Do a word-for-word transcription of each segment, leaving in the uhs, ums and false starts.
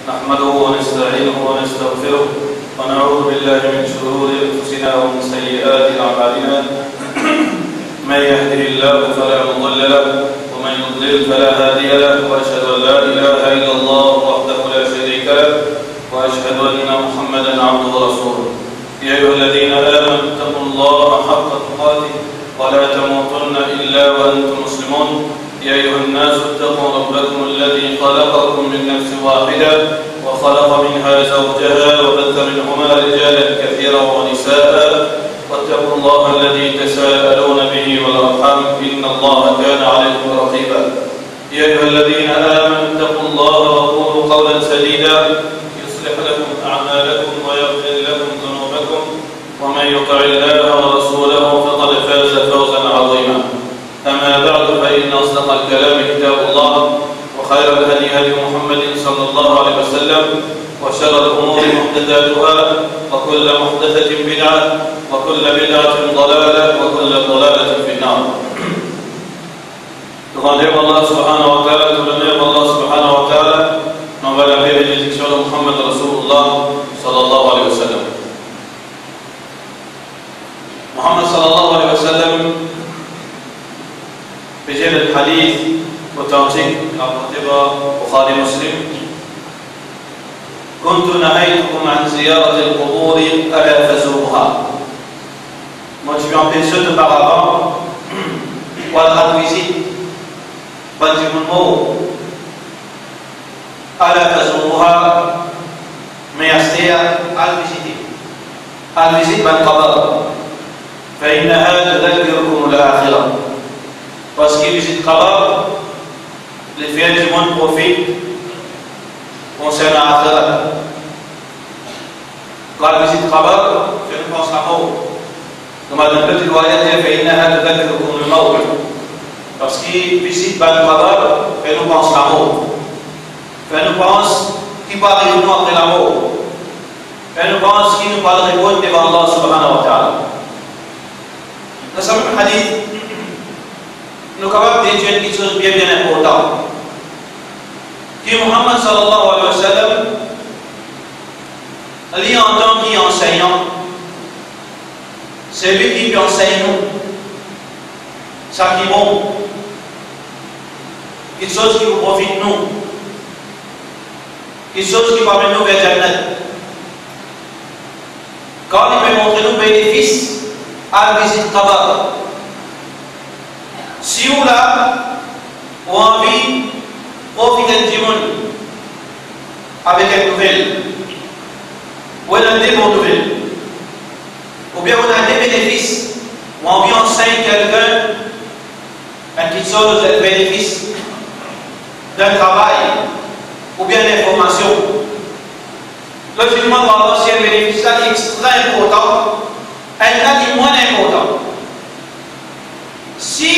نحمده ونستعينه ونستغفره، ونعوذ بالله من شرور أنفسنا ومن سيئات أعمالنا. من يهده الله فلا مضل له، ومن يضلل فلا هادي له، وأشهد أن لا إله إلا الله وحده لا شريك له، وأشهد أن محمدا عبده ورسوله. يا أيها الذين آمنوا اتقوا الله حق تقاته ولا تموتن إلا وأنتم مسلمون. يا أيها الناس اتقوا ربكم الذي خلقكم من نفس واحدة وخلق منها زوجها وبث منهما رجالا كثيرا ونساء، واتقوا الله الذي تساءلون به والأرحام، إن الله كان عليكم رقيبا. يا أيها الذين آمنوا اتقوا الله وقولوا قولا سديدا، يصلح لكم أعمالكم ويغفر لكم ذنوبكم، ومن يطع الله ورسوله فقد فاز فوزا عظيما. أما بعد، فإن أصدق الكلام كتاب الله، وخير الهدي هدي محمد صلى الله عليه وسلم، وشر الأمور محدثاتها، وكل محدثة بدعة، وكل بدعة ضلالة، وكل ضلالة في النار. Tou loner pou Allah subhanahu wa ta'ala, tou loner pou Allah subhanahu wa ta'ala, nou avoy lape e benediksion lor Muhammad Rasoulullah sallallahu alayhi wa sallam. Muhammad sallallahu alayhi wa sallam pe dir dan enn hadith otantik, raporte par Bukhari, Muslim, كنت نهيتكم عن زيارة القبور، ألا فزوروها. Mo ti pe anpes zot oparavan pou al rann vizit bann dimoun mor. ألا فزوروها, me aster al vizite. Al vizit bann kabar. فإنها تذكركم الآخرة. Parski vizit kabar, li fer dimoun profit konsernan laxirat. Kan al vizit kabar, fer nou pans lamor. Kouma dan lot riwayat, فإنها تذكركم الموت. Parski vizit bann kabar fer nou pans lamor. Fer nou pans ki pou ariv nou apre lamor. Fer nou pans ki nou pou al reponn devan Allah subhanahu wa ta'ala. Dan sa mem hadith, nou kapav dedir enn kiksoz bien, bien inportan. Ki Muhammad sallallahu alayhi wa sallam, li antan ki ansegnan, se li ki pe ansegn nou sa ki bon, kiksoz ki pou profit nou, kiksoz ki pou amenn nou ver Jannat. Kan li pe montre nou benefis al vizit kabar. Si ou la, ou anvi profit enn dimoun avek enn nouvel, ou ena de bon nouvel, oubien ou ena de benefis, ou anvi ansegn kelkenn enn kiksoz, enn benefis dan travay, oubien enn informasion. Logikman parlan, si enn benefis la li extra inportan, enn la li mwin inportan. Si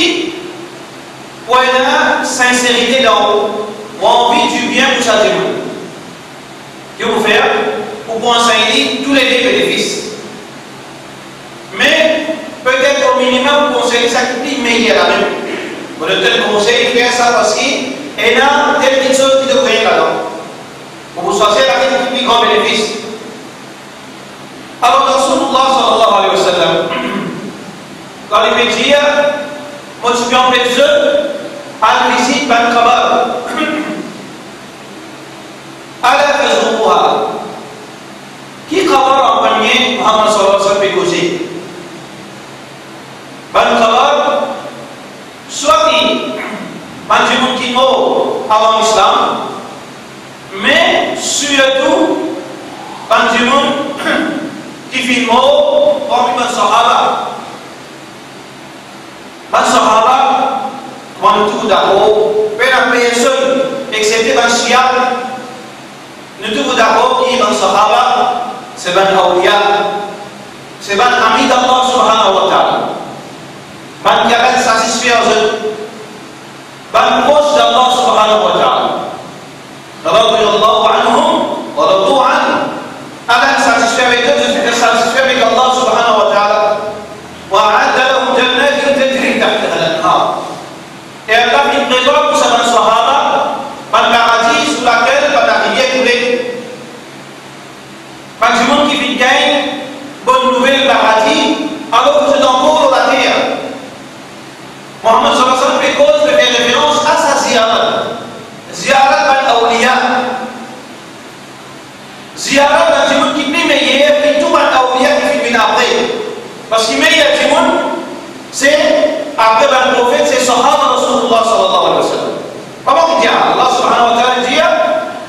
ou ena sinserite dan ou, ou anvi dibien pou sa dimoun, ki ou fer? Ou pou ansegn li toulede benefis. Me petet o minimem ou konsey li sa ki pli meyer la mem. Mo donn twa enn konsey, fer sa parski ena tel kiksoz ki to gagn ladan. Ou pou swazir lakel ki pli gran benefis. Alor Rasoulullah sallallahu alayhi wa sallam, kan li pe dir, mo ti pe anpes zot al vizit bann kabar. ألا فزوروها. Ki kabar an premie Muhammad sallallahu alayhi wa sallam pe koze? Bann kabar, swa ki bann dimoun ki mor avan lislam, me sirtou bann dimoun ki finn mor parmi bann sahaba. Bann sahaba, kouma nou tou dakor, pena personn, exepte bann Shia, nou tou dakor ki bann sahaba se bann awliya, se bann ami d'Allah subhanahu wa ta'ala, bann ki ape satisfer zot, bann pros d'Allah subhanahu wa ta'ala. رضي الله عنهم ورضوا عنه. Allah satisfe avek zot, zot satisfe avek Allah subhanahu wa ta'ala. وأعد لهم جنات تجري تحتها الأنهار. E Allah finn prepar pou sa bann sahaba bann paradi sou lakel bann larivier koule. Ziara bann dimoun ki pli meyer ki tou bann awliya ki finn vinn apre. Parski meyer dimoun, se, apre bann profet, se sahaba Rasoulillah sallallahu alayhi wa sallam. Kouma ki dir, Allah subhanahu wa ta'ala dir,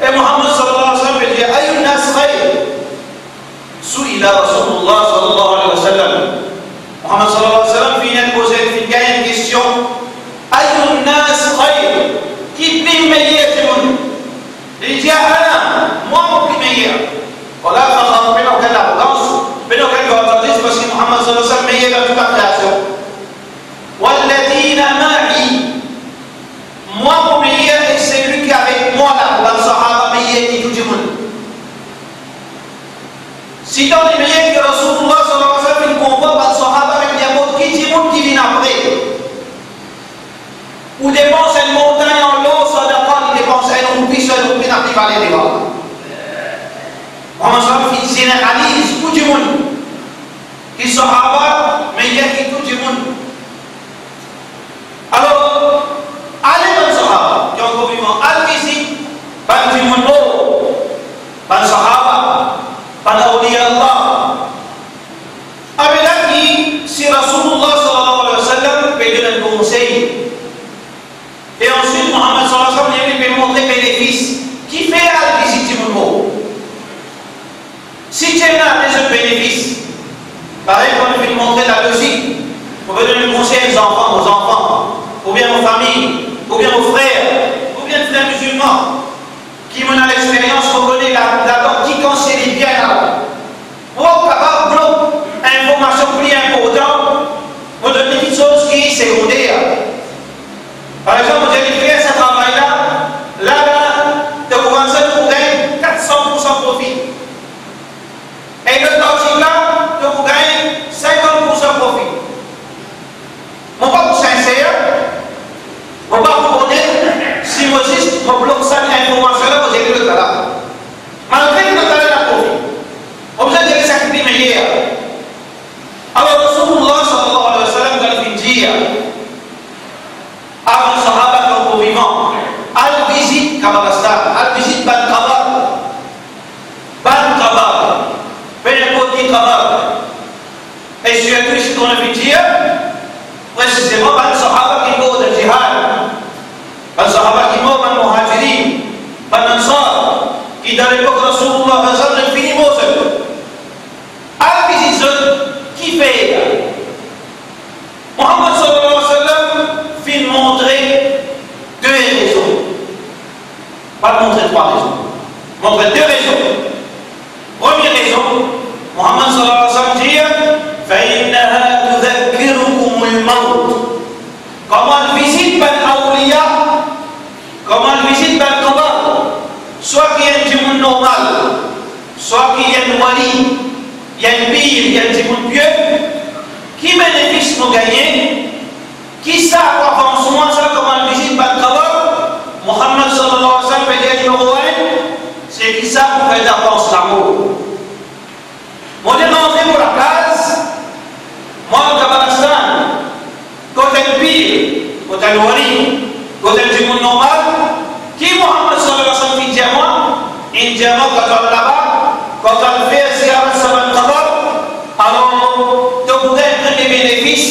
e Muhammad sallallahu alayhi wa sallam pe dir, "Ayyun nas khayr?" Su'ila Rasoulillah sallallahu alayhi wa sallam. Muhammad sallallahu alayhi wa sallam finn poze, finn gagn enn kestion, "Ayyun nas khayr?" Ki pli meyer dimoun? Li dir, "Ana, mwa mo pli meyer." Ala fakhar, pena okenn arogans, pena okenn vantardis, parski Muhammad sallallahu alayhi wa sallam meyer dan tou lakreasion. "Walladhina ma'i." Mwa mo meyer e seki avek mwa la, bann sahaba meyer ki tou dimoun. Sitan li meyer ki Rasoulillah sallallahu alayhi wa sallam finn konpar bann sahaba avek ninport ki dimoun ki vinn apre. Ou depans enn montagn an lor, sadaqa, li depans enn roupi, so enn roupi ena pli valer devan. Muhammad sallallahu alayhi wa sallam finn zeneraliz tou dimoun. Ki sahaba meyer ki tou dimoun. Alor, ale bann sahaba ki ankor vivan, al vizit bann dimoun mor, bann sahaba, bann awliya Allah. Apre la ki si Rasoulillah sallallahu alayhi wa sallam pe donn enn konsey, e answit Muhammad sallallahu alayhi wa sallam li pe montre benefis kifer al vizit dimoun mor. Si ti ena de zot benefis, parey kan nou finn montre lalozik, mo pe donn enn konsey enn zanfan, mo zanfan, oubien mo fami, oubien mo frer, oubien frer mizilman, ki mo ena lexperyans, mo kone la, ladan ki kantite li bien la. Mo pa kapav blok informasion pli inportan, mo donn li kiksoz ki segonder. Par exanp, mo dir li, fer sa travay la, la, la, to pou vann sa, to pou gagn kat san poursan profi. E lot parti la, to pou gagn sinkant poursan profi. Mo pa pou sinser, mo pa pou onet, si mo zis mo blok sa informasion la, mo dir li lot la. Malgre ki lot la ena profi, mo bizin dir li sa ki pli meyer. Alor, Rasoulillah sallallahu alayhi wa sallam, kan li finn dir, avan sahaba ki ankor vivan, al vizit kabaristan, al vizit bann kabar, bann kabar, pe inport ki kabar. E sirtou isi kan nou finn dir, presizeman bann sahaba ki mor dan jihad, bann sahaba ki mor, bann Muhajirin, bann Ansar, ki dan lepok Rasoulillah sallallahu alayhi wa sallam fini mor zot. Al vizit zot, kifer? Muhammad sallallahu alayhi wa sallam finn montre de rezon. Pa montre trwa rezon. Montre de rezon. Premie rezon, Muhammad sallallahu alayhi wa sallam dir, "Fa innaha tudhakkirukumul mawt." Kan mo al vizit bann awliya, kan mo al vizit bann kabar, swa ki enn dimoun normal, swa ki enn wali, enn pir, enn dimoun pie, ki benefis mo gagne? Kisa pou avans mwa sa kan mo al vizit bann kabar? Muhammad sallallahu alayhi wa sallam pe dir, nimero enn, se kisa pou fer avans lamor. Mo deranze mo lakaz, mo al kabaristan, kot enn pir, kot enn wali, kot enn dimoun normal, ki Muhammad sallallahu alayhi wa sallam finn dir mwa? Inn dir mwa, kan to al laba, kan to al fer ziyarat sa bann kabar, alor to pou gagn enn benefis,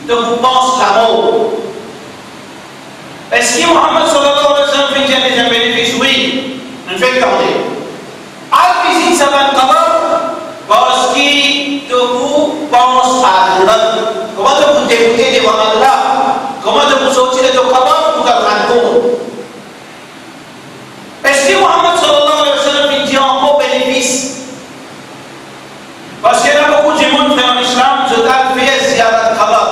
to pou pans lamor. Eski Muhammad sallallahu alayhi wa sallam finn dir deziem benefis? Wi. Nou fer atann. Al vizit sa bann kabar, parski to pou pans axirat. Kouma to pou debout devan Allah? Kouma to pou sorti de to kabar pou to al rann kont? Eski Muhammad sallallahu alayhi wa sallam finn dir ankor benefis? Parski ena boukou dimoun, frer an Islam, zot al fer ziyarat kabar.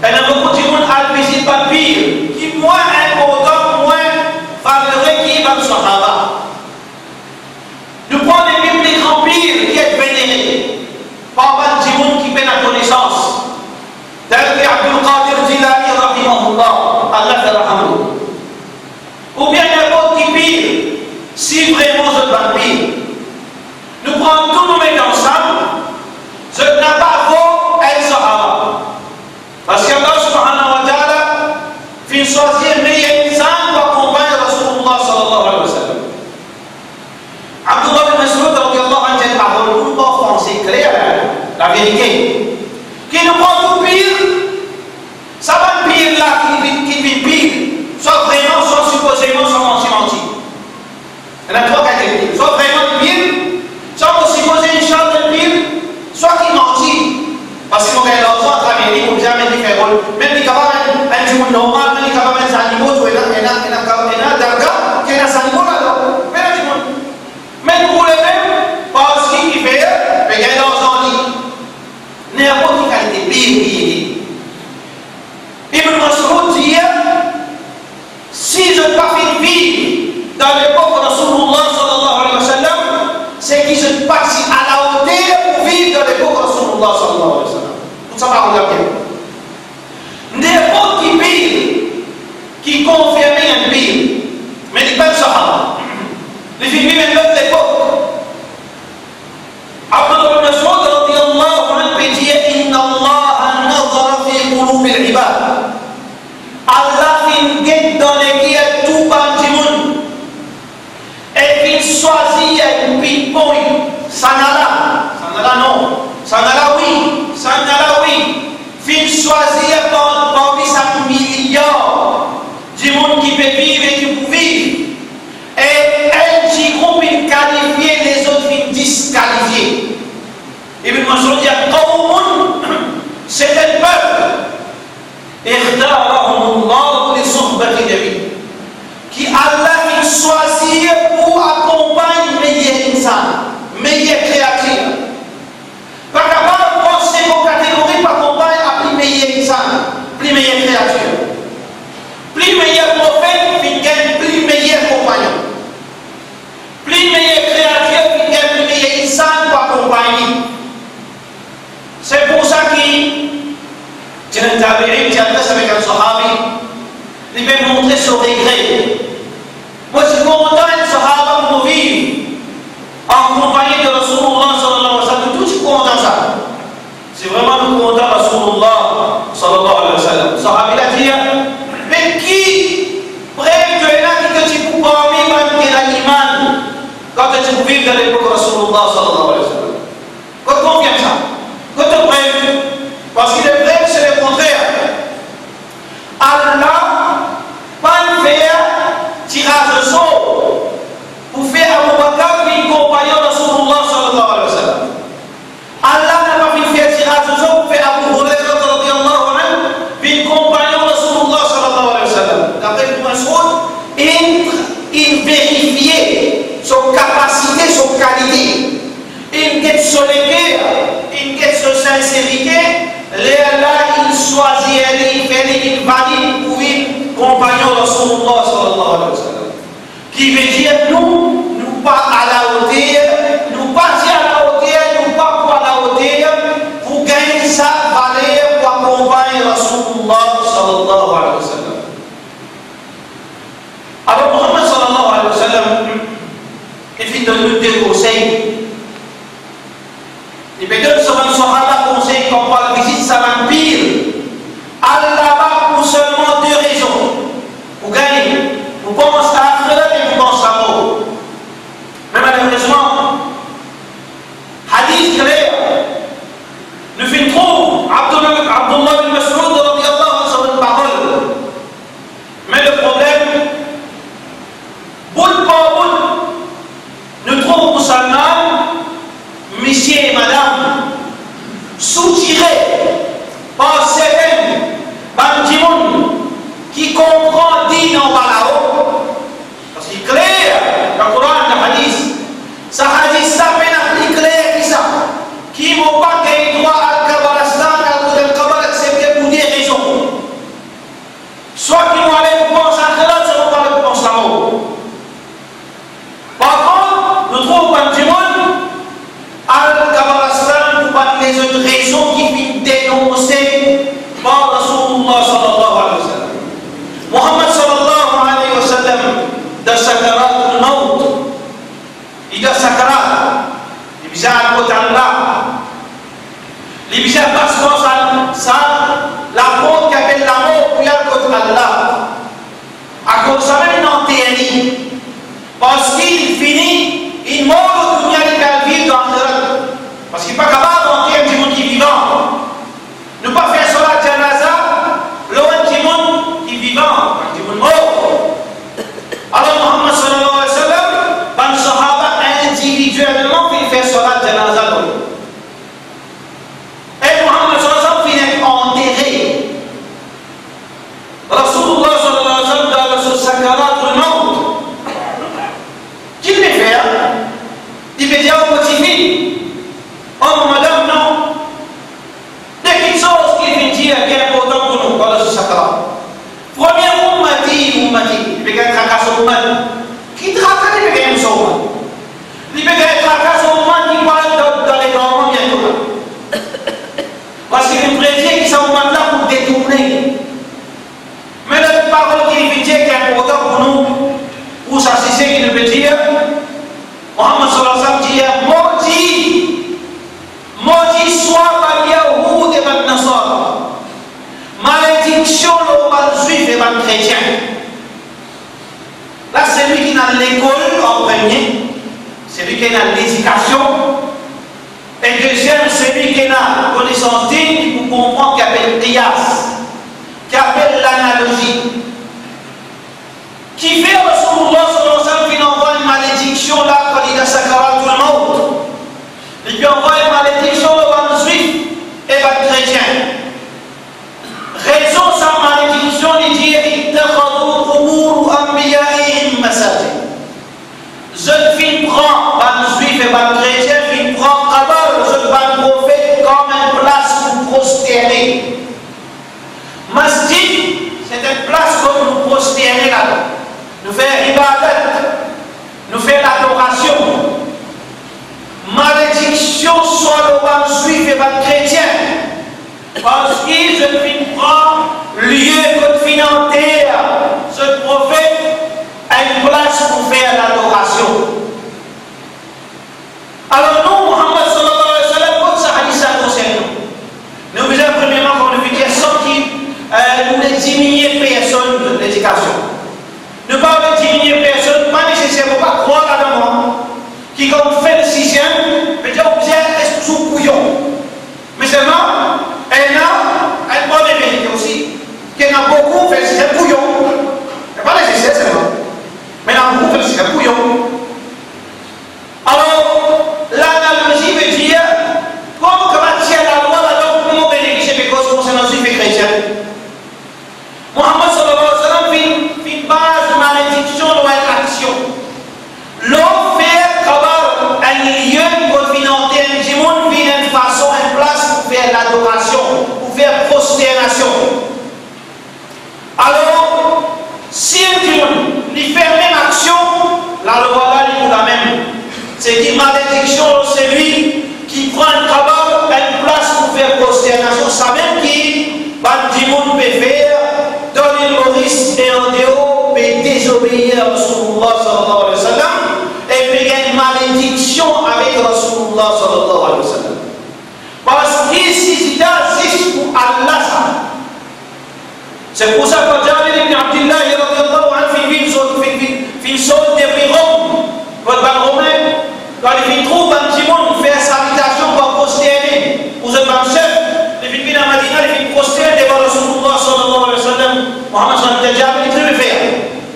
Ena boukou dimoun al vizit bann pir, ki mwin inportan, mwin valere ki bann sahaba. Nou pran lebib, legran pir ki et venere par bann dimoun ki pena konesans, tel ki Abdul Qadir Jilani rahimahullah, Allah yarhamhu, oubien ninport ki pir, si vreman zot bann pir. Nou pran tou, nou met ansam, zot napa vo enn sahaba. Parski Allah subhanahu wa ta'ala finn swazir meyer insan pou akonpagn Rasoulillah sallallahu alayhi wa sallam. Laverite. Ki nou pran tou pil, sa bann pil la ki vinn, ki vinn pil, swa vreman, swa sipozeman, swa manti, manti. Ena trwa kalite pil. Swa vreman li pil, swa mo sipoze enn sar de pil, swa ki manti. Parski mo gagn larzan atraver li, mo bizin amenn li fer rol. Mem li kapav enn, enn dimoun normal, mem li kapav enn zanimo, to ena, ena, ena, ena darga, ki ena zanimo ladan. Pena dimoun. Me pou lemem, parski kifer, pe gagn larzan li. Ninport ki kalite pil li ete. Ibn Mas'ud dir, si zot pa finn viv dan lepok Rasoulillah sallallahu alayhi wa sallam, se ki zot pa ti alaoter pou viv dan lepok Rasoulillah sallallahu alayhi wa sallam. Ekout sa parol la bien. Ninport ki pil ki konfirme enn pil, me li pa enn sahaba. Li finn viv enn lot lepok. Abdullah bin Mas'ud radiyallahu anhu pe dir, "Inna Allaha nazara fi qulubil ibad." Allah finn get dan leker tou bann dimoun. E finn swazir enn pil pogn, sannla, sannla non, sannla wi, sannla wi, finn swazir par-, parmi sa miliar dimoun ki pe viv e ki pou viv. E enn tigroup finn kalifie, lezot finn diskalifie. Ibn Mas'ud dir, "Qawmun", c'est un peuple, "ikhtarahumullahu li suhbati nabi", ki Allah finn swazir pou akonpagn meyer insan, meyer kreatir. Pa kapav pran sekonn kategori pou akonpagn a pli meyer insan, pli meyer kreatir. Pli meyer profet finn gagn pli meyer konpagnon. Pli meyer kreatir finn gagn pli meyer insan pou akonpagn li. Se pou sa ki ti ena enn tabiin, ti adres avek enn sahabi, li pe montre so regre. Mo ti kontan enn sahaba pou mo viv an konpagni de Rasoulillah sallallahu alayhi wa sallam. Nou tou ti kontan sa. Si vreman nou kontan Rasoulillah sallallahu alayhi wa sallam. Sahabi la dir, me ki prev to ena ki to ti pou parmi bann ki ena iman kan to ti pou viv dan lepok Rasoulillah sallallahu alayhi wa sallam? Kot konfirm sa? Kot to prev? Parski le prev se le kontrer. Allah pa'nn fer tiraz o sor pou fer Abu Bakar vinn konpagnon Rasoulillah sallallahu alayhi wa sallam. Allah napa finn fer tiraz o sor pou fer Abu Hurayra radiyallahu anhu vinn konpagnon Rasoulillah sallallahu alayhi wa sallam. Dapre Ibn Mas'ud, inn, inn verifie so kapasite, so kalite. Inn get so leker, inn get so sinserite, lerla inn swazir li, fer li vinn valid pou vinn konpagnon Rasoulillah sallallahu alayhi wa sallam. Ki ve dir nou, nou pa alaoter, nou pa ti alaoter, nou pa pou alaoter pou gagn sa valer pou akonpagn Rasoulillah sallallahu alayhi wa sallam. Alor, Muhammad sallallahu alayhi wa sallam, li finn donn nou de konsey. Li pe donn so bann sahaba konsey kan pou al vizit sa bann pir, al laba pou selman de rezon, pou gagn, pou pans axirat e pou pans lamor. Me malerezman, hadis kler, nou finn trouv Abdullah, Abdullah bin Mas'ud radiyallahu anhu, so bann parol. Me le problem, bout par bout, nou trouv kouma sa, misie e madam soutire par serten bann dimoun ki konpran din anba lao, parski kler dan Koran, dan hadis, sa hadis la pena pli kler ki sa, ki mo pa gagn drwa al Kabalistan, al kot enn kabalis, exepte pou de rezon. Swa ki mo ale pou pans axirat, swa mo ale pou pans lamor. Par kont, nou trouv bann dimoun al Kabalistan pou bann lezot rezon ki finn denonse par Rasoulillah sallallahu alayhi wa sallam. Muhammad sallallahu alayhi wa sallam dan sakaratul mawt, li dan sakarat, li bizin al kot Allah. Li bizin pas par sa, sa laport ki apel lamor pou li al kot Allah. Akoz samem inn anter li. Parski li fini, inn mor lor dunia, li pe al viv dan axirat. Parski pa kapav anter enn dimoun Li pe dir, "O mo tifi, o mo madam, non." De kiksoz ki finn dir ki inportan pou nou pandan so sakran. Premie ummati, ummati, li pe gagn traka so ummat. Ki traka li pe gagn so ummat? Li pe gagn traka so ummat ki pou al dan, dan legarman biento la. Parski li predir ki sa ummat la pou detourne. Me lot parol ki li finn dir ki inportan pou nou, pou sa size ki nou pe dir, Muhammad sallallahu alayhi wa sallam dir, "Modi, modi swa bann Yahoud e bann Nasara. Malediksion lor bann Zwif e bann Kretien." La, selwi ki ena lekol an premie, selwi ki ena ledikasion, e deziem, selwi ki ena konesans din, li pou konpran ki apel qiyas, ki apel lanalozi. Kifer Rasoulullah sallallahu alayhi wa sallam finn anvway enn malediksion la, kan li dan sakaratul mawt? Li finn anvway enn malediksion lor bann Zwif e bann Kretien. Rezon sa malediksion, li dir, "Ittakhadhu qubur anbiyaihim masajid." Zot finn pran, bann Zwif e bann Kretien finn pran kabar zot bann profet kom enn plas pou prosterne. Masjid, se enn plas kot nou prosterne ladan, nou fer ibadat, nou fer ladorasion. Malediksion swa lor bann Zwif e bann Kretien, parski zot finn pran lie kot finn anter zot profet enn plas pou fer ladorasion. Alor nou, Muhammad sallallahu alayhi wa sallam, kot sa hadis la konsern nou? Nou bizin, premierman, kan nou finn dir sa ki, eh, nou le diminie personn ledikasion. Nou pa vle diminie personn, pa neseser, fo pa krwar ladan mwa, ki kan ou fer siziem, vedir ou bizin res touzour kouyon. Me selman, ena enn bon verite osi, ki ena boukou fer siziem kouyon. Me pa neseser selman, me ena boukou fer siziem kouyon. Alor, lanalozi vedir, kom kapav tir lalwa ladan pou nou benefisie, bikos konsern Zwif e Kretien. Muhammad sallallahu alayhi wa sallam finn, finn baz malediksion lor enn aksion. Lor fer kabar enn lie kot finn anter enn dimoun vinn enn fason, enn plas pou fer ladorasion, pou fer prosternasion. Alor, si enn dimoun, li fer mem aksion, lalwa la li pou lamem. Se dir malediksion lor selwi ki pran enn kabar, enn plas pou fer prosternasion, samem ki bann dimoun pe fer dan Lil Moris e andeor, pe dezobeir Rasoulullah sallallahu alayhi wa sallam, e pe gagn malediksion avek Rasoulullah sallallahu alayhi wa sallam. Parski sijda zis pou Allah sa. Se pou sa, kan Jabir ibn Abdillah radiyallahu anhu finn vinn sot, finn, finn, finn sot depi Rom, kot bann Romin, kan li finn trouv bann dimoun fer salitasion par prosterne pou zot bann sef, li finn vinn a Madina, li finn prosterne devan Rasoulullah sallallahu alayhi wa sallam. Muhammad sallallahu alayhi wa sallam, Jabir,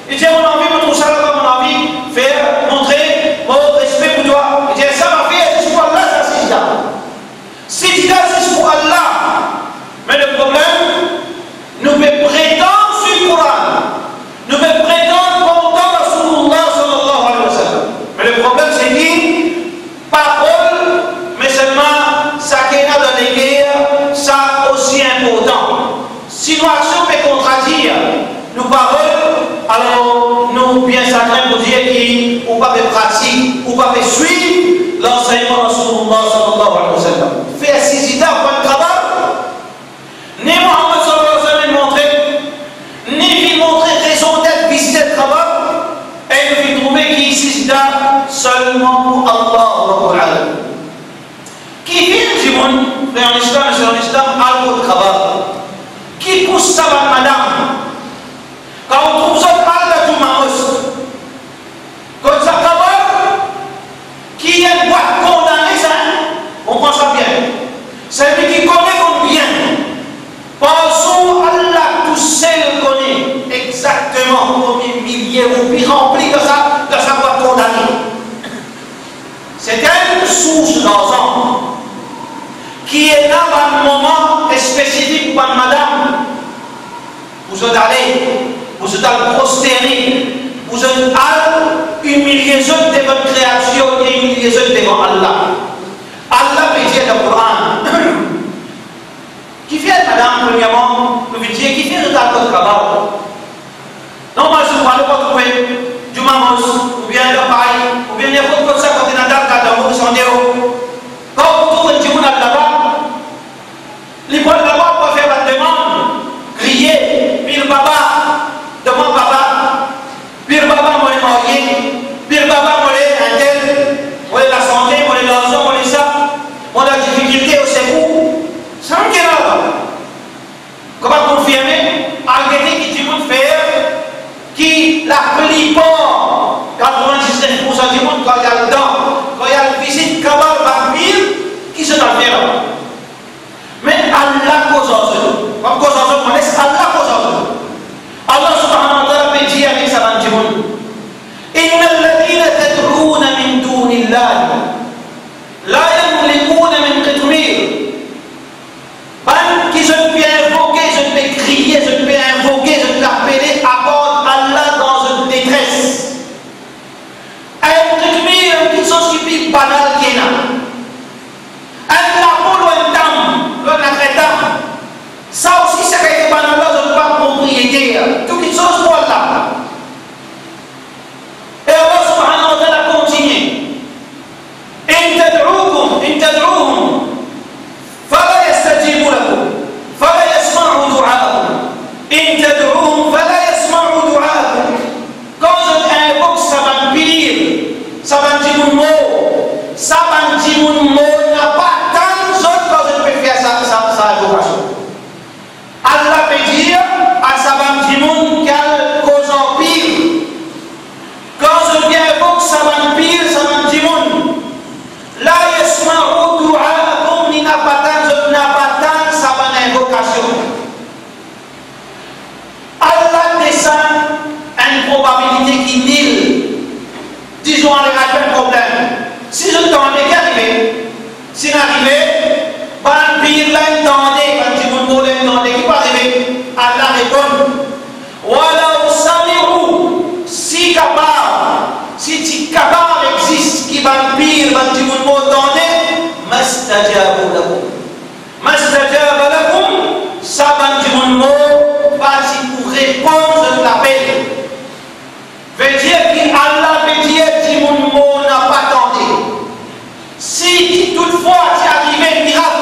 li dir, mo anvi, mo trouv sa laba, mo anvi fer, montre mo respe pou twa. Li dir, sa va fer zis pou Allah sa sijda. Sijda zis pou Allah. Me le problem, nou pe pretann swiv Koran, nou pe pretann kontan Rasoulullah sallallahu alayhi wa sallam. Me le problem, se ki parol, me selman sa ki ena dan leker, sa osi inportan. Si nou aksion pe kontradir nou parol, alor nou bien sagrin pou dir ki ou pa pe pratik, ou pa pe swiv lansegnman Rasoulullah sallallahu alayhi wa sallam. Fer sijda pou enn kabar, ni Muhammad sallallahu alayhi wa sallam montre, ni li montre rezon det, bizin kabar, e nou finn trouve ki sijda selman pou Allah Rabbul Alamin. Ki fer dimoun, frer an Islam, ser an Islam, al kot kabar? Ki pous sa bann madam, kan ou trouv zot al dan Juma Mosque, kot sa kabar ki enn bwat kondane sa, hein? Konpran sa bien. Selwi ki kone, konn bien. Parski Allah tousel kone exakteman konbien milie roupi ranpli dan sa, dan sa bwat kondane. Se enn sours larzan ki ena bann moman spesifik pou bann madam, pou zot ale, pou zot al prosterne, pou zot al imilie zot devan kreatir, oubien imilie zot devan Allah. Allah pe dir dan Koran, kifer, madam, premierman, nou vinn dir, kifer zot al kot kabar? Normalman, si ou al kot, ou trouve Juma Mosque, oubien Lapay, oubien ninport kot sa, kot ena dal, dal dan mo, sande ou. Kan ou trouv enn dimoun al laba, li pou al laba pou fer bann demann, kriye, Pir Baba, demann Baba, Pir Baba, mo le marye, Pir Baba, mo le entel, mo le lasante, mo le larzan, mo le sa, mo dan difikilte, osekour. Sa ki la, kapav konfirme, al gete ki dimoun fer, ki laplipar, katrevindiznef poursan dimoun, kan li al dan, kan li al vizit kabar, bann pir, ki zot al fer laba? Me Allah koz ar zot. Mo pa koz ar zot, mo les Allah koz ar zot. Allah subhanahu wa ta'ala pe dir avek sa bann dimoun, "Innal ladhina tad'una min dunillahi la yamlikuna min qitmir." Bann ki zot pe invoke, zot pe kriye, zot pe invoke, zot pe apele apar Allah dan zot detres. Enn kiksoz ki pli banal ki ena. Enn lapo lor enn tam, lor enn lakrent tam. Sa osi, sa kalite banal la, zot pa propriyeter. Tou kiksoz pou Allah. E Allah subhanahu wa ta'ala kontinie, "In tad'uhum, in tad'uhum, fala yastajibu lakum, fala yasma'u du'aakum. In tad'uhum, fala yasma'u du'aakum." Kan zot invok sa bann pir, sa bann dimoun mor, sa bann dimoun mor napa tann zot kan zot pe fer sa, sa, sa invokasion. Allah pe dir a sa bann dimoun ki al koz ar pir, kan zot pe invok sa bann pir, sa bann dimoun, la yasma'u du'aakum, li napa tann zot, napa tann sa bann invokasion. Allah desann enn probabilite ki nil. Dizon, ale, ariv enn problem. Si zot tande, ki arive? Si inn arive, bann pir la inn tande, bann dimoun mor la inn tande, ki pou arive? Allah reponn, "Walaw sami'u, si kapav, si ti kapav existe ki bann pir, bann dimoun mor tande, mastajabu lakum." Mastajaba lakum, sa bann dimoun mor pa ti pou reponn zot lapel. Vedir ki Allah pe dir dimoun mor napa tande. Si toutfwa ti arive mirak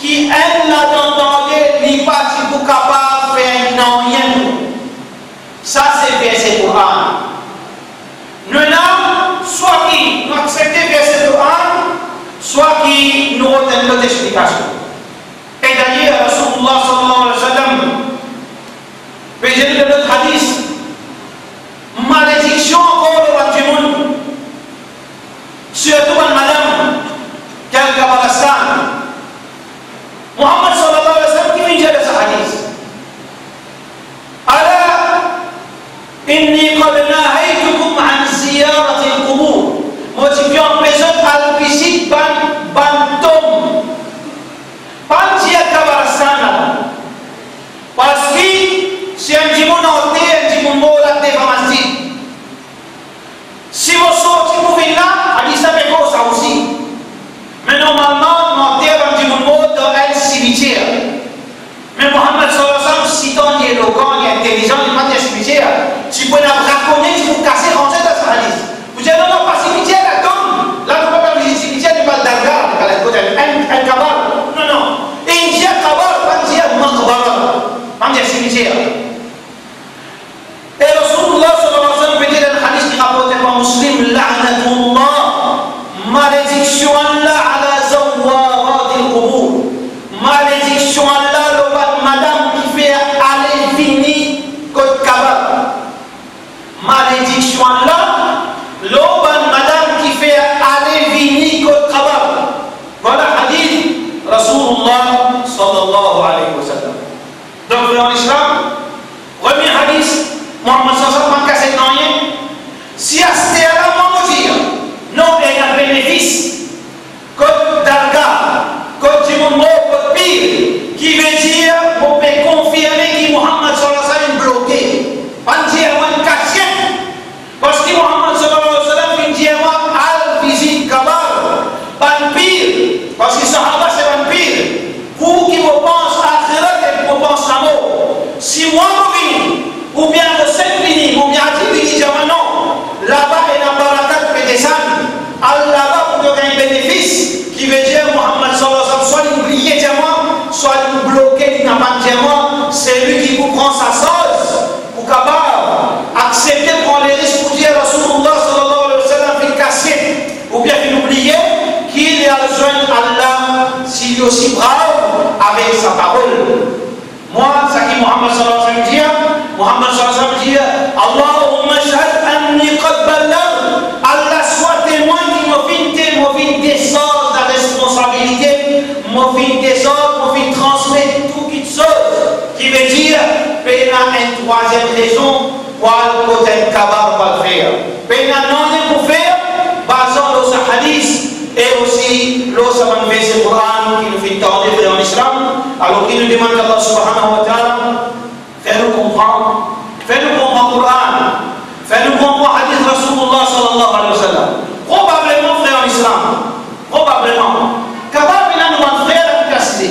ki enn ladan tande, li pa ti pou kapav fer nanye. Sa se verse Koran. Nou ena swa ki nou aksepte verse Koran, swa ki nou rod enn lot explikasion. E dayer, Rasoulullah sallallahu alayhi wa sallam pe dir dan lot hadis, malediksion ankor lor bann dimoun, sirtou bann madam ki al kabaristan. Muhammad sallallahu alayhi wa sallam ki finn dir dan sa hadis, "Ala inni qad nahaytukum an ziyaratil qubur." Mo ti finn anpes zot al vizit bann, bann tom. Pa'nn dir kabaristan la. Parski si enn dimoun anter, enn dimoun mor la devan masjid, si mo sorti pou vinn la, hadis la pe koz sa osi. Me normalman, nou anter bann dimoun mor dan enn simitier. Me Muhammad sallallahu alayhi wa sallam, sitan li elokan, li intelizan, li pa dir simitier. Ti pou ena brakonier, ti pou kase ranze dan sa hadis. Pou dir, non, non, pa simitier la, tom. La, nou pa pe vizit simitier, nou pa al dargah, nou pa al kot enn, enn, enn kabar. Non, non. Inn dir kabar, pa'nn dir maqbara. Pa'nn dir simitier. E Rasoulullah sallallahu alayhi wa sallam pe dir dan hadis ki raporte par Muslim, "La'natullah, malediksion Allah ala zawwaratil qubur." Malediksion Allah lor bann madam ki fer ale vini kot kabar. Malediksion sa parol. Mwa, seki Muhammad sallallahu alayhi wa sallam dir, Muhammad sallallahu alayhi wa sallam dir, "Allahumma ashhad anni qad ballaghtu." Allah, swa temwin ki mo finn te-, mo finn desarz laresponsabilite, mo finn desarz, mo finn transmet tou kiksoz. Ki vedir, pena enn trwaziem rezon pou al kot enn kabar pou al fer. Pena nanye pou fer, bazan lor sa hadis, e osi lor sa bann verse Koran ki nou finn tande, frer an Islam. Alor ki nou demann Allah subhanahu wa ta'ala, fer nou konpran, fer nou konpran Koran, fer nou konpran hadis Rasoulillah sallallahu alayhi wa sallam. Probableman, frer an Islam, probableman, kapav ena nou bann frer la ki asize,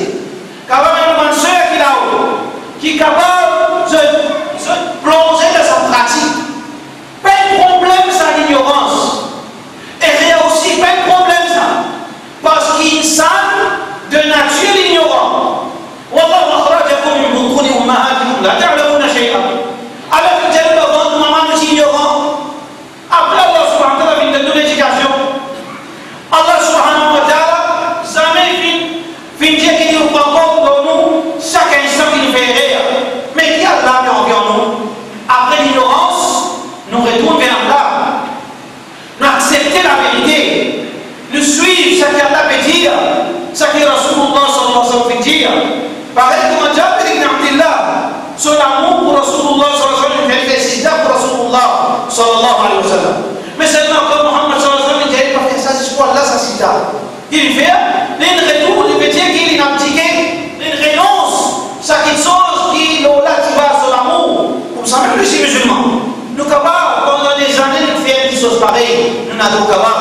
kapav ena nou bann ser ki lao, ki kapav zot, zot plonze dan sa pratik. Pa enn problem sa, lignorans. E re osi, pa enn problem sa. Parski insan de natir lignoran. Wallahu akhrajakum min butuni ummahatikum la ta'lamuna shay'a. Alor ki dir nou dan vant mama nou ti lignoran. Apre Allah subhanahu wa ta'ala finn donn nou ledikasion. Allah subhanahu wa ta'ala zame finn, finn dir ki li pran kont lor nou sak instan ki nou fer erer. Me ki Allah pe anvi ar nou? Apre lignorans, nou retourn ver Allah. Nou aksepte laverite. Nou swiv seki Allah pe dir, seki Rasoulillah sallallahu alayhi wa sallam pe dir. Parey kouma Jabir ibn Abdillah, so lamour pou Rasoulillah sallallahu alayhi wa sallam, li fer sajda pou Rasoulillah sallallahu alayhi wa sallam. Me selman kan Muhammad sallallahu alayhi wa sallam, li dir, li pa fer sa zis pou Allah, sa sajda. Ki li fer? Li retourn, li pe dir ki li abdike, li renons sa kiksoz ki lor la ti va so lamour. Koumsa mem nou si mizilman, nou kapav pandan dezane nou fer kiksoz parey. Nou ena drwa kapav,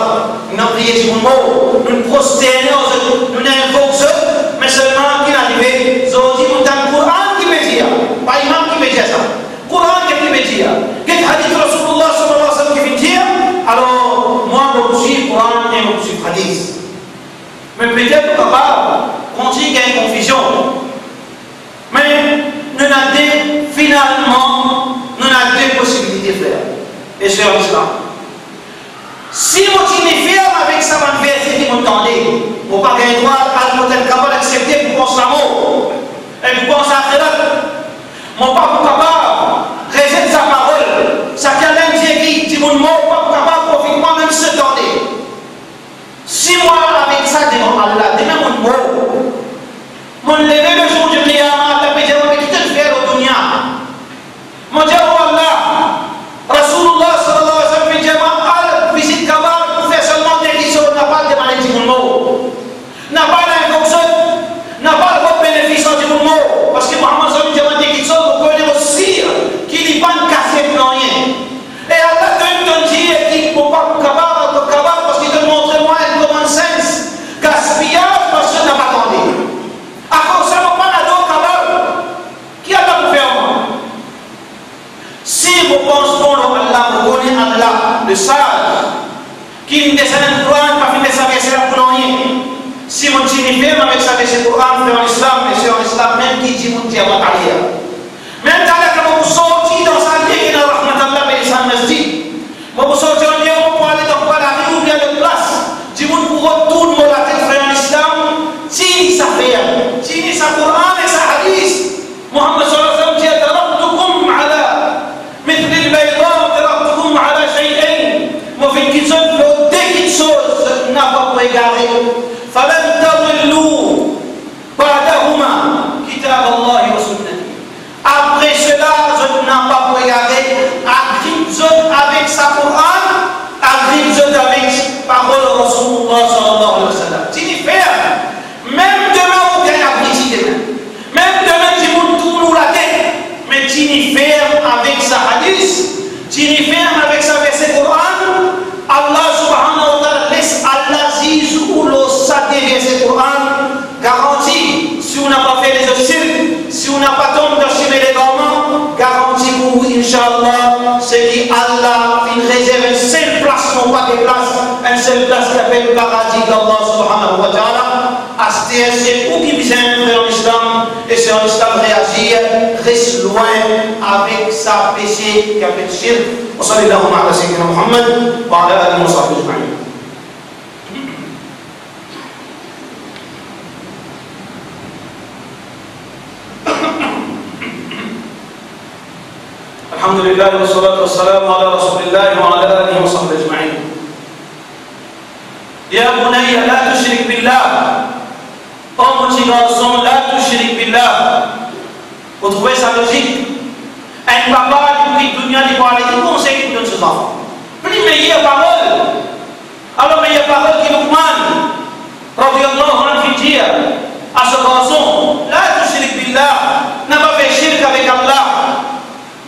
nou priye dimoun mor, nou prosterne ar zot, nou invok zot, me selman ki arive, zordi nou tann Koran ki pe dir, pa imam ki pe dir sa. Koran ki pe dir, get hadis Rasoulillah sallallahu alayhi wa sallam ki finn dir, alor mwa mo pou swiv Koran e mo pou swiv hadis. Me petet nou kapav kontign gagn konfizion. Me nou ena de, finalman, nou ena de posibilite, frer e ser an Islam. Si mo tini ferm avek sa bann verse ki mo tande, mo pa gagn drwa al kot enn kabar aksepte pou pans lamor e pou pans laxirat. Mo pa pou kapav rezet sa parol, seki Allah dir ki dimoun mor pa pou kapav profit mwa mem si zot tande. Si mwa avek sa devan Allah, demin mo mor, mo leve lezour di kiyama, Allah pe dir mwa, "Me ki to'nn fer lor dunia?" Mo dir, "O Allah, Rasoulillah sallallahu alayhi wa sallam finn dir mwa, al vizit kabar pou fer selman de kiksoz, napa al demann dimoun mor, napa al invok zot, napa al pran benefis ar dimoun mor, parski Muhammad sallallahu alayhi wa sallam dir mwa de kiksoz, mo kone, mo sir ki li pa'nn kasiet nanye." E Allah to'nn dir ki mo pa pou kapav, mo pa pou kapav, parski to'nn montre mwa enn common sense, gaspiyaz, parski napa tande. Akoz sa, mo pa ador kabar. Ki Allah pou fer mwa? Si mo pans bon lor Allah, mo kone Allah, le saz, ki finn desann Koran, pa finn met sa verse la pou nanye. Si mo tini ferm avek sa verse Koran, frer an Islam, me ser an Islam, mem ki dimoun dir mwa taler, mem taler kan mo pou sorti dan sa lie ki ena rahmat Allah, be sa masjid, mo pou sorti an deor, mo pou ale dan koi lari oubien lot plas, dimoun pou rod tourn mo latet, frer an Islam, tini sa ferm, tini sa Koran ek sa hadis. Muhammad sallallahu alayhi wa sallam dir, "Taraktukum ala mithlil bayda, taraktukum ala shay'ayn." Mo finn kit zot lor de kiksoz, zot napa pou egare. "Falan tadillu ba'dahuma, kitaballahi wa sunnati." Apre sela, zot napa pou egare, agrip zot avek sa Koran, agrip zot avek parol Rasoulillah sallallahu alayhi wa sallam. Tini ferm, mem demin ou gagn agriti demin, mem demin dimoun tourn ou latet, me tini ferm avek sa hadis, tini ferm avek sa verse Koran. Allah subhanahu wa ta'ala, les Allah ziz ou lor sa de verse Koran. Garanti, si ou napa fer lezot shirk, si ou napa tonbe dan simin legarman, garanti pou ou, inshallah, seki Allah finn rezerv enn sel plas, non pa de plas, enn sel plas ki apel paradi d'Allah subhanahu wa ta'ala. Aster se ou ki bizin fer an Islam, e ser an Islam reazir, res lwin avek sa pese ki apel shirk. Wa sallallahu ala sayyidina Muhammad wa ala alihi wa sahbihi ajma'in. Alhamdulillah, wassalatu wassalamu ala Rasulillah wa ala alihi wa sahbihi ajmain. Ya bunayya, la tushrik billah. Oh mo ti garson, la tushrik billah. Ou trouve sa lozik? Enn papa, li pou kit dunia, li pou ale, ki konsey li pou donn so zanfan? Pli meyer parol. Alor, meyer parol ki Luqman, radiyallahu anhu, finn dir a so garson, la tushrik billah, napa fer shirk avek Allah,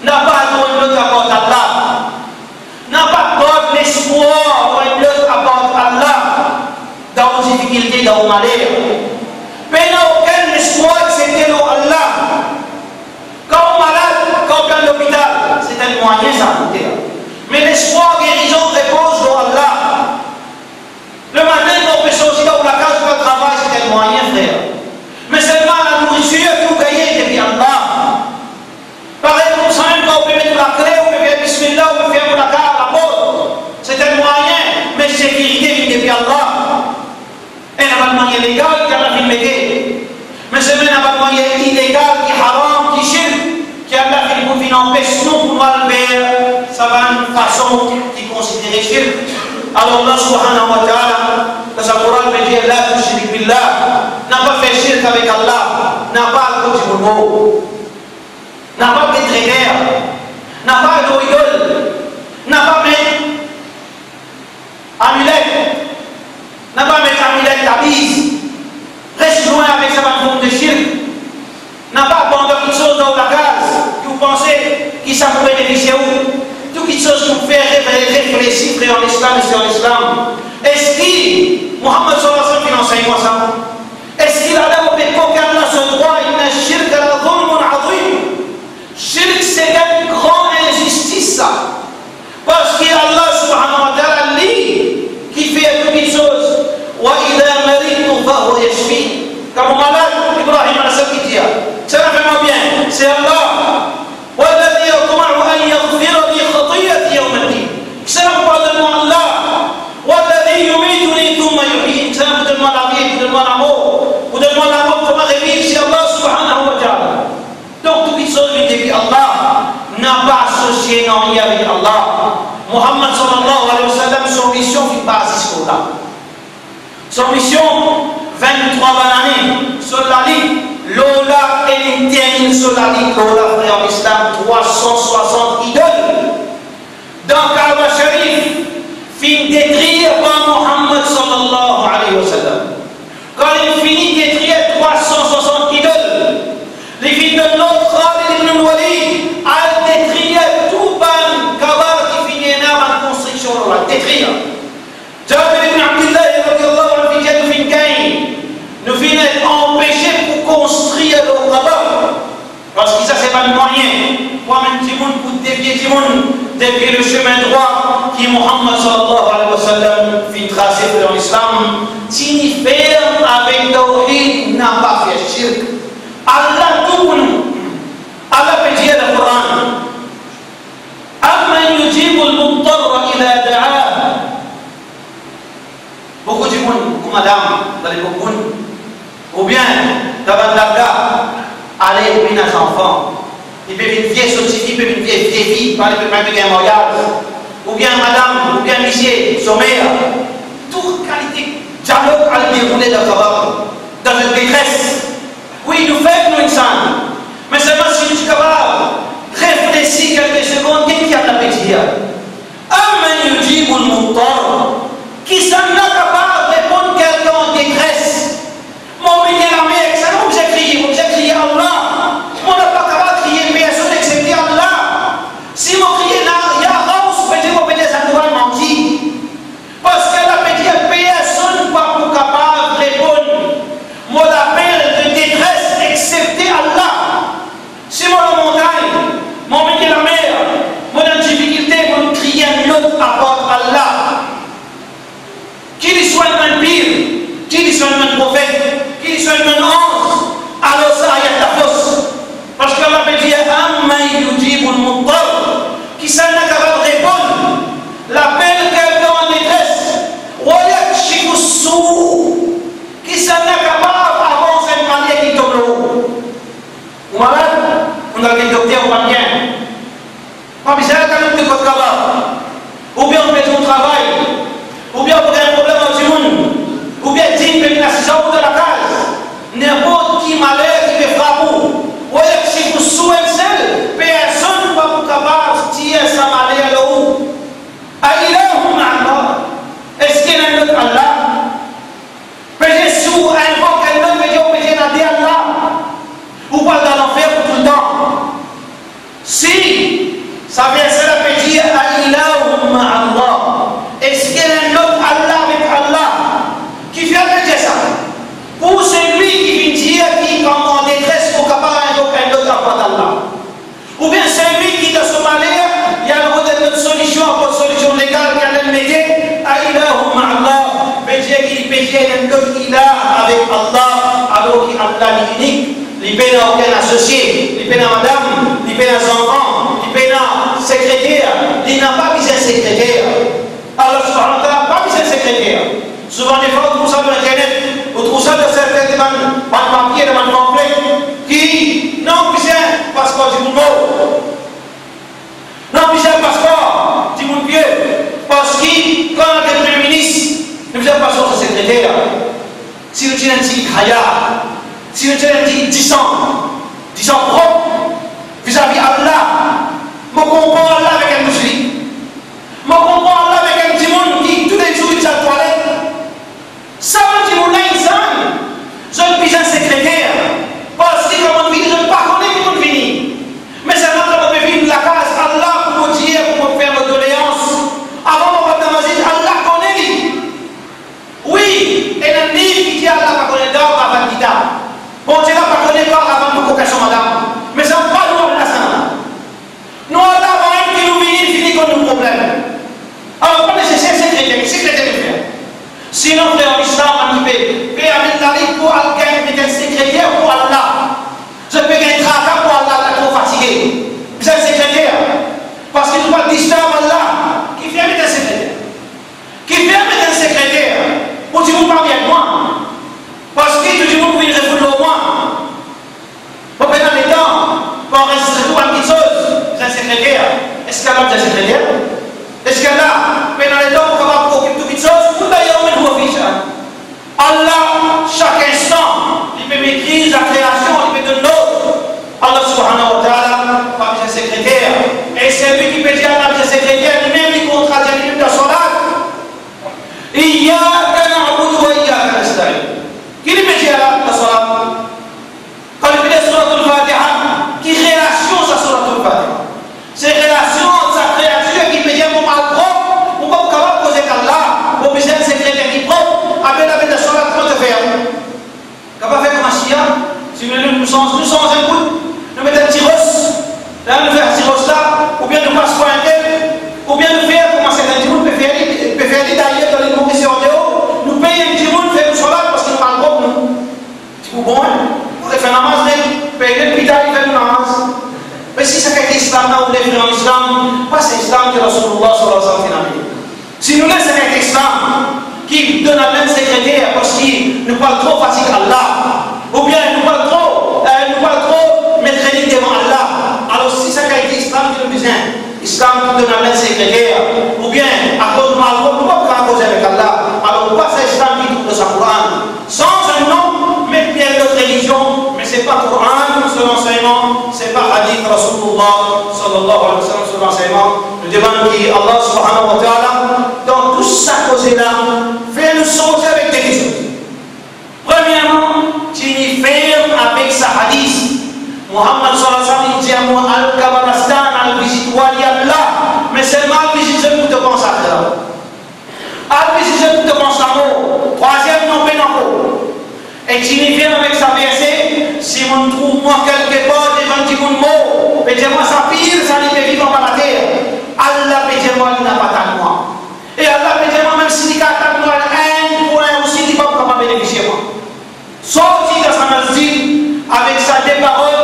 napa ador enn lot apar Allah, napa gard lespwar lor enn lot apar Allah, dan ou difikilte, dan ou maler. Pena okenn lespwar exsepte lor Allah. Kan ou malad, kan ou pe al lopital, se enn mwayin sa, koute la. Me lespwar gerizon repoz lor Allah. Lematin, kan ou pe sorti dan ou lakaz pou al travay, se enn mwayin, frer. Me selman lanouritir ki ou gagne depi Allah. Parey koumsa mem, kan ou pe met lakle, ou pe fer bismillah, ou pe ferm ou lakaz, laport, se enn mwayin, me sekirite vinn depi Allah. Ena bann mwayin legal ki Allah finn mete. Me selman ena bann mwayin ilegal, ki haram, ki shirk, ki Allah finn pou vinn anpes nou pou nou al ver sa bann fason ki konsidere shirk. Alor Allah subhanahu wa ta'ala, dan sa Koran, pe dir, la tushrik billah, napa fer shirk avek Allah, napa al kot dimoun mor, napa get treter, napa ador idol, napa met amilet, napa met amilet, tabiz. Res lwin avek sa bann form de shirk. Napa abandon kiksoz dan ou lakaz ki ou panse ki sa pou benefisie ou. Tou kiksoz ki ou fer, re-, re-, reflesi, frer an Islam e ser an Islam. Eski Muhammad sallallahu alayhi wa sallam finn ansegn mwa sa? Eski lala mo pe kokin Allah so drwa? Inna shirka la zulmun azim. Shirk se enn gran inzistis sa. Parski Allah subhanahu wa ta'ala, li ki fer tou kiksoz. Wa idha maridtu fahuwa yashfin. Kan mo malad, Ibrahim alayhis salam ki dir, kisannla fer mwa bien? Se Allah. Walladhi atma'u an yaghfira li khati'ati yawmiddin. Kisannla pou pardonn mwa? Allah. Walladhi yumituni thumma yuhyin. Kisannla pou donn mwa lavi, pou donn mwa lamor, pou donn mwa lamor, pou mwa reviv? Se Allah subhanahu wa ta'ala. Donk, tou kiksoz vinn depi Allah, napa asosie nanye avek Allah. Muhammad sallallahu alayhi wa sallam, so mision finn pas zis lor la. So mision, vinn-trwa bann ane, so lalit lor la, e linn terminn so lalit lor la, frer an Islam, trwa san swasant idol. Dan Kaaba Sharif, finn detrir par Muhammad sallallahu alayhi wa sallam. Kan li fini detrir trwa san swasant idol, li finn donn lord Khalid ibn al-Walid al detrir tou bann Kaaba ki finn ena bann konstriksion la, detrir. Jabir ibn Abdillah radiyallahu anhu finn dir, nou finn gagn, nou finn et anpese pou konstrir lor Kaaba. Parski sa se bann mwayin pou amenn dimoun, pou devie dimoun depi le chemin droit ki Muhammad sallallahu alayhi wa sallam finn trase dan Lislam. Tini ferm avek tawhid, napa fer shirk. Allah tou pou nou. Allah pe dir dan Koran, amman yujibul mudtarra idha da'ah. Boukou dimoun, boukou madam, dan lepok moun, oubien dan bann dalga, ale pou ena zanfan, li pe vinn vie, so tifi pe vinn vie, vie fi, pa li pe, pa li pe gagn maryaz, oubien madam, oubien misie, so mer, tou kalite dialog al deroule dan Kaaba, dan enn detres. Wi, nou feb, nou, insan. Me selman si nou ti kapav reflesi kelke segonn, get ki Allah pe dir. Amman yujibul mudtar. Kisannla kapav reponn kelkenn an detres? Mo mete lamer, kisannla mo bizin kriye? Mo bizin kriye Allah. Mo napa kapav kriye personn exsepte Allah. Si mo kriye la, ya Ghaus, pe dir, mo pe dir sa touray manti. Parski Allah pe dir, personn pa pou kapav reponn mo lapel de detres exsepte Allah. Si mo lor montagn, mo mete lamer, mo dan difikilte, mo kriye enn lot apar Allah. Ki li swa enn pir, ki li swa enn profet, ki li swa enn anz, alor sa ayat la fos. Parski Allah pe dir, amman yujibul mudtar, kisannla kapav reponn lapel kelkenn an detres, wa yakshifus su, kisannla kapav avans enn maler ki tom lor ou. Ou malad, ou al get dokter, ou pa bien. ki li pe dir ena enn lot ilah avek Allah, alor ki Allah li inik, li pena okenn asosie, li pena madam, li pena zanfan, li pena sekreter, li napa bizin sekreter. Allah Subhanahu wa Taala pa bizin sekreter. Souvan defwa ou trouv sa lor internet, ou trouv sa dan serten bann, bann papie, dan bann panfle, ki, non, bizin paspor dimoun mor. Non, bizin paspor dimoun vie. Parski kan nou al premie minis, nou bizin paspor so sekreter. Si nou ti ena enn tigit haya, si nou ti ena enn tigit disan, disan prop vizavi Allah, mo konpar Allah avek enn mouslik. Mo konpar Allah avek enn dimoun ki toulezour li al twalet. Sa bann dimoun la, insan, zot bizin sekreter, parski kan mo vini, zot pa kone ki mo vini. Me selman kan mo pe vinn lakaz Allah pou mo dir, pou mo fer mo doleans, avan mo rant dan masjid, Allah kone li. Wi, ena liv ki dir Allah pa kone darb avan nikah. Bondie la pa kone kar avan pou kokin so madam. Me sa pa nou Allah sa. Nou al lavan enn ki nou vini, fini konn nou problem. Alor, pa neseser sekreter, ki sekreter nou fer? Sinon, frer an Islam, bann ki pe, pe amenn lalit pou al gagn, met enn sekreter pou Allah. Zot pe gagn traka pou Allah, Allah tro fatige. Bizin sekreter. Parski nou pa disturb Allah. Kifer met enn sekreter? Kifer met enn sekreter pou dimoun pa vinn mwa? Parski tou dimoun pou vinn refout lor mwa. Mo pena letan pou anrezistre tou bann kiksoz, bizin sekreter. Eski Allah bizin sekreter? Eski Allah pena letan pou kapav okip tou kiksoz? Kullu yawmin huwa fi sha'n. Allah, sak instan, li pe metriz lakreasion, li pe donn lord. Allah Subhanahu wa Taala pa bizin sekreter. E selwi ki pe dir Allah bizin sekreter, limem li kontradir limem dan salat. Iyyaka na'budu wa iyyaka nasta'in. Ki li pe dir la, dan salat? Kan li pe lir Suratul Fatiha, ki relasion sa Suratul Fatiha? Se relasion ant sa kreatir ki pe dir mo malprop, mo pa kapav koz ek Allah, mo bizin sekreter ki prop, apre la, dan salat, kouma to fer? Kapav fer kouma Shia, si nou, nou sanz, nou sanz enn bout, nou met enn ti ros, la nou fer ti ros la, oubien nou pas par enn tel, oubien nou fer kouma serten dimoun pe fer li, pe fer li, dayer dan lemonn ki se andeor, nou pey enn dimoun fer nou salat parski nou malprop nou. Ti pou bon, hein? Pou fer namaz, li pey li, pita li fer nou namaz. Me si sa ki ete Islam la, ou le fer an Islam, pa sa Islam ki Rasoulullah sallallahu alayhi wa sallam finn amenn. Si nou les sa ki ete Islam, ki donn amenn sekreter, parski nou pa tro fatig Allah, oubien nou pa tro, eh, nou pa tro met li devan Allah, alor si sa ki ete Islam ki nou bizin, Islam ki donn amenn sekreter, oubien akoz nou malprop, nou pa kapav koze avek Allah, alor pa sa Islam ki trouv dan sa Koran. Sanz enn non, met li enn lot relizion, me se pa Koran so lansegnman, se pa hadith Rasoulullah sallallahu alayhi wa sallam so lansegnman. Nou demann ki Allah Subhanahu wa Taala, dan tou sa koze la, fer nou sorti avek de kiksoz. Premierman, tini ferm avek sa hadith. Muhammad sallallahu alayhi wa sallam, li dir, mo al Kabaristan, al vizit wali Allah, me selman al vizit zot pou to pans akhira. Al vizit zot pou to pans lamor. Trwaziem non pena ankor. E tini ferm avek sa verse, si mo trouv mwa kelke par devan dimoun mor, pe dir mwa sa pir sa li pe viv anba later, Allah pe dir mwa li napa tann mwa. E Allah pe dir mwa, mem si li kapav tann mwa enn pou enn osi, li pa pou kapav benefisie mwa. Sorti dan sa masjid avek sa de parol,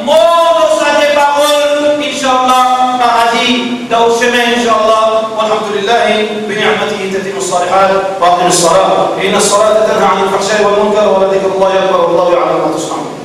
mor lor sa de parol, inshallah, paradi dan ou semin, inshallah. Walhamdulillahi, bi ni'matihi tatimmu salihat, wa aqimus salah. Inna salata tanha anil fahsha'i wal munkar, wa la dhikrullahi akbar, wallahu ya'lamu ma tasna'un.